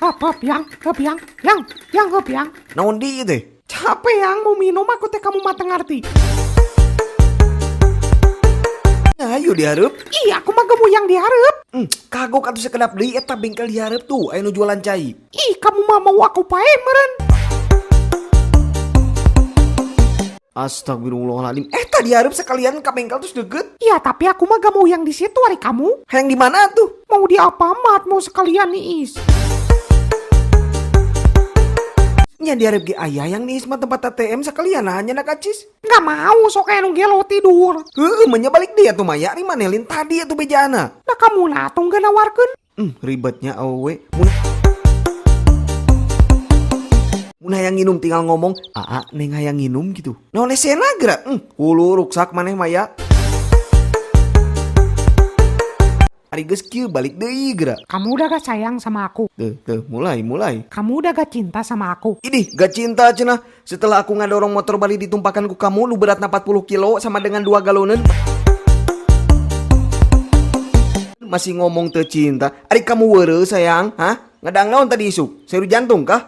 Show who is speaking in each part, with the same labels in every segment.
Speaker 1: Hop, hop, yang, hop, yang, yang, yang, hop, yang.
Speaker 2: Naon di teh?
Speaker 1: Capek yang mau minum aku teh kamu mah teu ngarti.
Speaker 2: Ayo dihareup.
Speaker 1: Ih, aku mah gak mau yang dihareup.
Speaker 2: Kagok atuh sekedap deui eta bengkel dihareup tuh aya nu jualan cai.
Speaker 1: Ih, kamu mah mau aku pae meureun.
Speaker 2: Astagfirullahaladzim. Tadi hareup sekalian ka bengkel terus deket.
Speaker 1: Iya, tapi aku mah gak mau yang di situ hari kamu.
Speaker 2: Hayang di mana tuh?
Speaker 1: Mau di Alfamart, mau sekalian niis.
Speaker 2: Nya di hareup ge aya yang niis mah tempat ATM sekalian nah nya nak acis.
Speaker 1: Gak mau, sok aya nu gelo tidur.
Speaker 2: Heueuh, menya balik dia tuh Maya, ari maneh lin tadi atuh bejana.
Speaker 1: Nah kamu nah tuh gak nawarkeun.
Speaker 2: Ribetnya awewe. Mun hayang nginum tinggal ngomong, aa neng hayang nginum gitu. Naon esena geura? Hulu ruksak maneh Maya. Ari geus kieu balik deui geura.
Speaker 1: Kamu udah gak sayang sama aku.
Speaker 2: Tuh, tuh, mulai, mulai.
Speaker 1: Kamu udah gak cinta sama aku.
Speaker 2: Idih, gak cinta cenah. Setelah aku ngadorong motor bali ditumpakan ku kamu nu beratna 40 kilo sama dengan 2 galoneun. Masih ngomong teu cinta. Ari kamu weureuh sayang, hah? Ngadang naon tadi isuk? Seru jantung kah?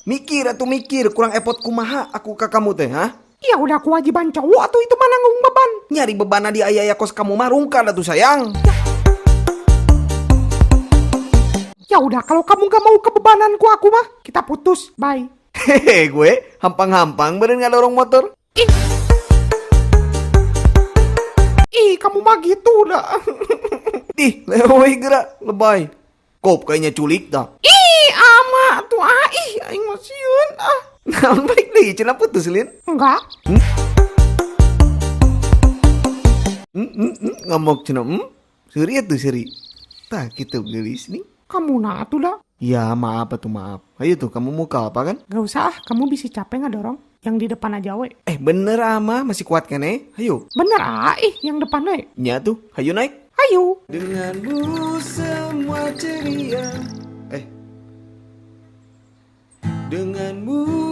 Speaker 2: Mikir atuh mikir, kurang epot kumaha aku ka kamu teh, hah?
Speaker 1: Ya udah kewajiban cowok atuh itu mah nanggung beban.
Speaker 2: Nyari bebana di ayah-ayah kos kamu mah rungkad atuh sayang.
Speaker 1: Ya udah kalau kamu gak mau kebebananku aku mah, kita putus. Bye.
Speaker 2: Hehe, gue hampang-hampang beureun ngadorong motor.
Speaker 1: Ih. Ih, kamu mah gitu dah.
Speaker 2: Ih, lewoi gerak, lebay. Kop kayaknya culik dah.
Speaker 1: Ih, ama tuh ah, ih, aing mah sieun ah.
Speaker 2: Naon balik deui cenah putus lin?
Speaker 1: Enggak.
Speaker 2: Ngamok cenah. Seuri atuh seuri. Tah kitu geulis nih.
Speaker 1: Kamu nah atuh dah.
Speaker 2: Ya maaf atuh maaf. Ayo tuh kamu mau ke apa kan?
Speaker 1: Gak usah ah, kamu bisa capek nggak dorong? Yang di depan aja we.
Speaker 2: Bener ama masih kuat kan eh? Ayo.
Speaker 1: Bener ah, ih yang depan we.
Speaker 2: Nya tuh, ayo naik.
Speaker 1: Ayo.
Speaker 2: Denganmu semua ceria. Denganmu